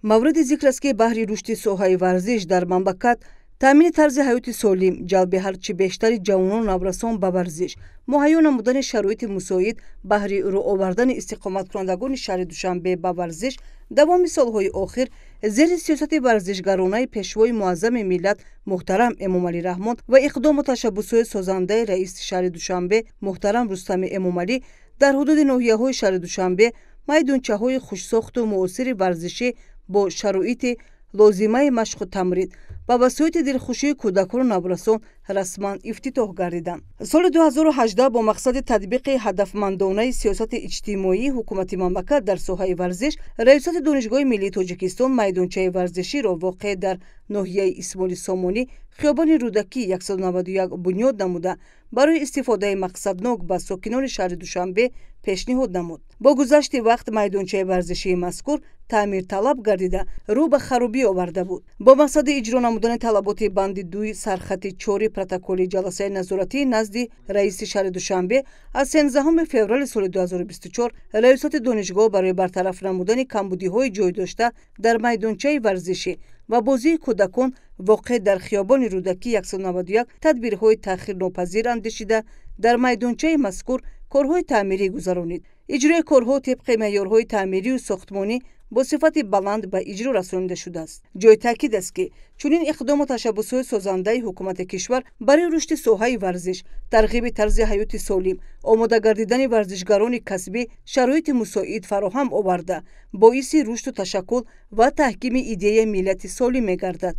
Мавриди зикр аст, ки баҳри рушди соҳаи варзиш дар мамлакат, таъмини тарзи ҳаёти солим, ҷалби ҳарчи бештари ҷавонону наврасон ба варзиш, муҳайё намудани шароити мусоид баҳри рӯ овардани истиқоматкунандагони шаҳри Душанбе ба варзиш, давоми солҳои охир зери сиёсати варзишгаронаи Пешвои муаззами миллат муҳтарам Эмомалӣ Раҳмон ва иқдому ташаббусҳои созандаи раиси шаҳри Душанбе муҳтарам Рустами Эмомалӣ дар ҳудуди ноҳияҳои шаҳри Душанбе майдончаҳои хушсохту муосири варзишӣ бо шароити лозимаи машқу тамрин ва васоити дилхушии кӯдакону наврасон расман ифтитоҳ гардиданд. Соли 2018 бо мақсади татбиқи ҳадафмандонаи сиёсати иҷтимоии ҳукумати мамлакат дар соҳаи варзиш, Раёсати Донишгоҳи миллии Тоҷикистон майдончаи варзиширо воқеъ дар ноҳияи Исмоили Сомонӣ, хиёбони Рӯдакӣ 191 бунёд намуда, барои истифодаи мақсаднок ба сокинони шаҳри Душанбе пешниҳод намуд. Бо гузашти вақт майдончаи варзишии мазкур таъмирталаб гардида, рӯ ба харобӣ оварда буд. Бо мақсади иҷро намудани талаботи банди дуи сархати чори протоколи ҷаласаи назоратӣ назди раиси шаҳри Душанбе аз 13 феврали соли 2024, Раёсати донишгоҳ барои бартараф намудани камбудиҳои ҷой дошта дар майдончаи варзишӣ ва бозии кӯдакон воқеъ дар хиёбони Рӯдакӣ 191 тадбирҳои таъхирнопазир андешида, дар майдончаи мазкур корҳои таъмирӣ гузаронид. Иҷрои корҳо тибқи меъёрҳои таъмирию сохтмонӣ бо сифати баланд ба иҷро расонида шудааст. Ҷои таъкид аст, ки чунин иқдому ташаббусҳои созандаи ҳукумати кишвар барои рушди соҳаи варзиш, тарғиби тарзи ҳаёти солим, омода гардидани варзишгарони касбӣ шароити мусоид фароҳам оварда, боиси рушду ташаккул ва таҳкими идеяи миллати солим мегардад.